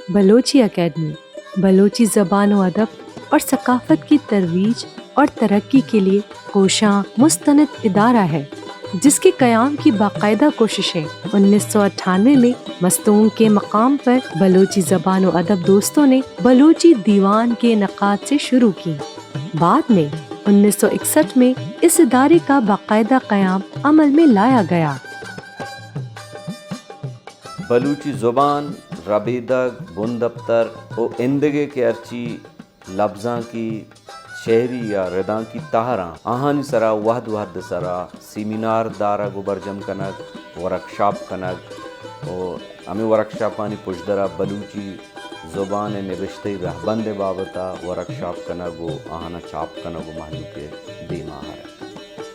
بلوچی اکیڈمی بلوچی زبان و ادب اور ثقافت کی ترویج اور ترقی کے لیے کوشاں مستند ادارہ ہے، جس کے قیام کی باقاعدہ کوششیں انیس سو اٹھانوے میں مستونگ کے مقام پر بلوچی زبان و ادب دوستوں نے بلوچی دیوان کے انعقاد سے شروع کیں۔ بعد میں انیس سو اکسٹھ میں اس ادارے کا باقاعدہ قیام عمل میں لایا گیا۔ بلوچی زبان، ربیدگ، بندپتر و ایندگہ کہ ہرچی لبزانکی شعری یا ردانکی تہراں، آہانی سرا وہد وہد سرا سیمینار دارگ و برجم کنگ، ورکشاپ کنگ و ہمے ورکشاپانی پژدرا بلوچی زبان ء نبشتہی رہبند ء بابت ء ورکشاپ کنگ و آہانا چاپ کنگ و مہلوک ء دیما آرگ۔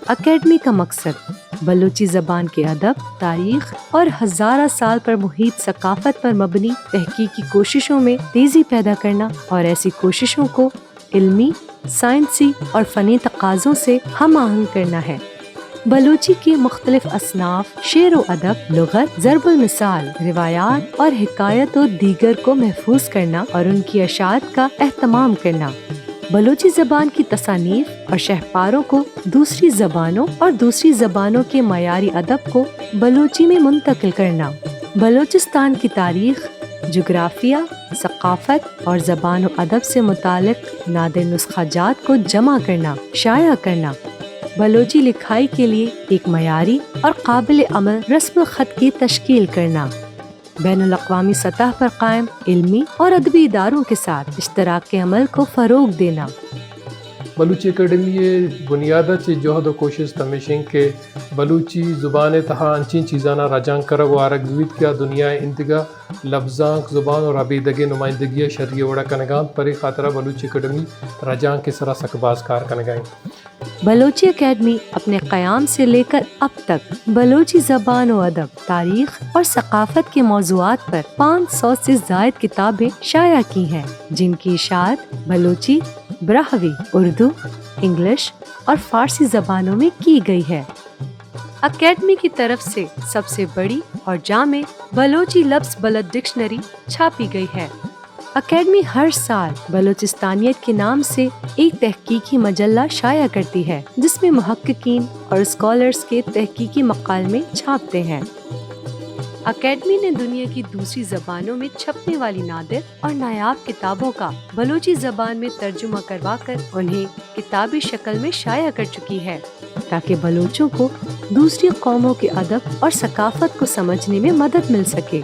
اکیڈمی کا مقصد بلوچی زبان کے ادب، تاریخ اور ہزارہ سال پر محیط ثقافت پر مبنی تحقیقی کوششوں میں تیزی پیدا کرنا اور ایسی کوششوں کو علمی، سائنسی اور فنی تقاضوں سے ہم آہنگ کرنا ہے۔ بلوچی کے مختلف اصناف، شعر و ادب، لغت، ضرب المثال، روایات اور حکایت و دیگر کو محفوظ کرنا اور ان کی اشاعت کا اہتمام کرنا۔ بلوچی زبان کی تصانیف اور شہپاروں کو دوسری زبانوں اور دوسری زبانوں کے معیاری ادب کو بلوچی میں منتقل کرنا۔ بلوچستان کی تاریخ، جغرافیہ، ثقافت اور زبان و ادب سے متعلق نادر نسخہ جات کو جمع کرنا، شائع کرنا، بلوچی لکھائی کے لیے ایک معیاری اور قابل عمل رسم الخط کی تشکیل کرنا، بین الاقوامی سطح پر قائم علمی اور ادبی اداروں کے ساتھ اشتراک عمل کو فروغ دینا۔ بلوچی اکیڈمی ء بنیاد ء چہ جہد و کوشست ہمیش انت کہ بلوچی زبان ء تہا انچیں چیزاناں رجانک کنگ و آرگ بہ بیت کہ آ دنیا ء ایندگہ لبزانک، زبان و ربیدگ ء نمائندگی ء شری ء وڑ ء کنگ ء انت۔ پرے خاطر ء بلوچی اکیڈمی رجانک ء سرا سک باز کار کنگ ء انت۔ بلوچی اکیڈمی اپنے قیام سے لے کر اب تک بلوچی زبان و ادب، تاریخ اور ثقافت کے موضوعات پر پانچ سو سے زائد کتابیں شائع کی ہیں، جن کی اشاعت بلوچی، براہوی، اردو، انگلش اور فارسی زبانوں میں کی گئی ہے۔ اکیڈمی کی طرف سے سب سے بڑی اور جامع بلوچی لفظ بلد ڈکشنری چھاپی گئی ہے۔ اکیڈمی ہر سال بلوچستانیت کے نام سے ایک تحقیقی مجلہ شائع کرتی ہے، جس میں محققین اور اسکالرز کے تحقیقی مقالمے چھاپتے ہیں۔ اکیڈمی نے دنیا کی دوسری زبانوں میں چھپنے والی نادر اور نایاب کتابوں کا بلوچی زبان میں ترجمہ کروا کر انہیں کتابی شکل میں شائع کر چکی ہے، تاکہ بلوچوں کو دوسری قوموں کے ادب اور ثقافت کو سمجھنے میں مدد مل سکے۔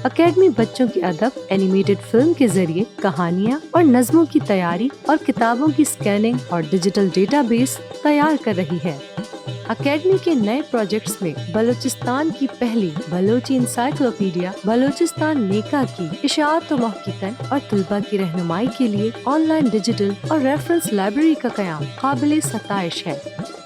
اکیڈمی بچوں کے ادب، اینیمیٹڈ فلم کے ذریعے کہانیاں اور نظموں کی تیاری اور کتابوں کی اسکیننگ اور ڈیجیٹل ڈیٹا بیس تیار کر رہی ہے۔ اکیڈمی کے نئے پروجیکٹس میں بلوچستان کی پہلی بلوچی انسائیکلوپیڈیا بلوچستان نیکا کی اشاعت و محققین اور طلباء کی رہنمائی کے لیے آن لائن ڈیجیٹل اور ریفرنس لائبریری کا قیام قابل ستائش ہے۔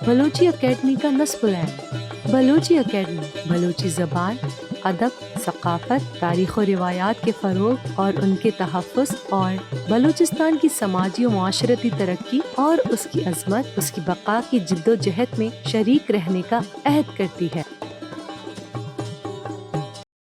بلوچی اکیڈمی کا نصب العین۔ بلوچی اکیڈمی بلوچی زبان، ادب، ثقافت، تاریخ و روایات کے فروغ اور ان کے تحفظ اور بلوچستان کی سماجی و معاشرتی ترقی اور اس کی عظمت، اس کی بقا کی جدوجہد میں شریک رہنے کا عہد کرتی ہے۔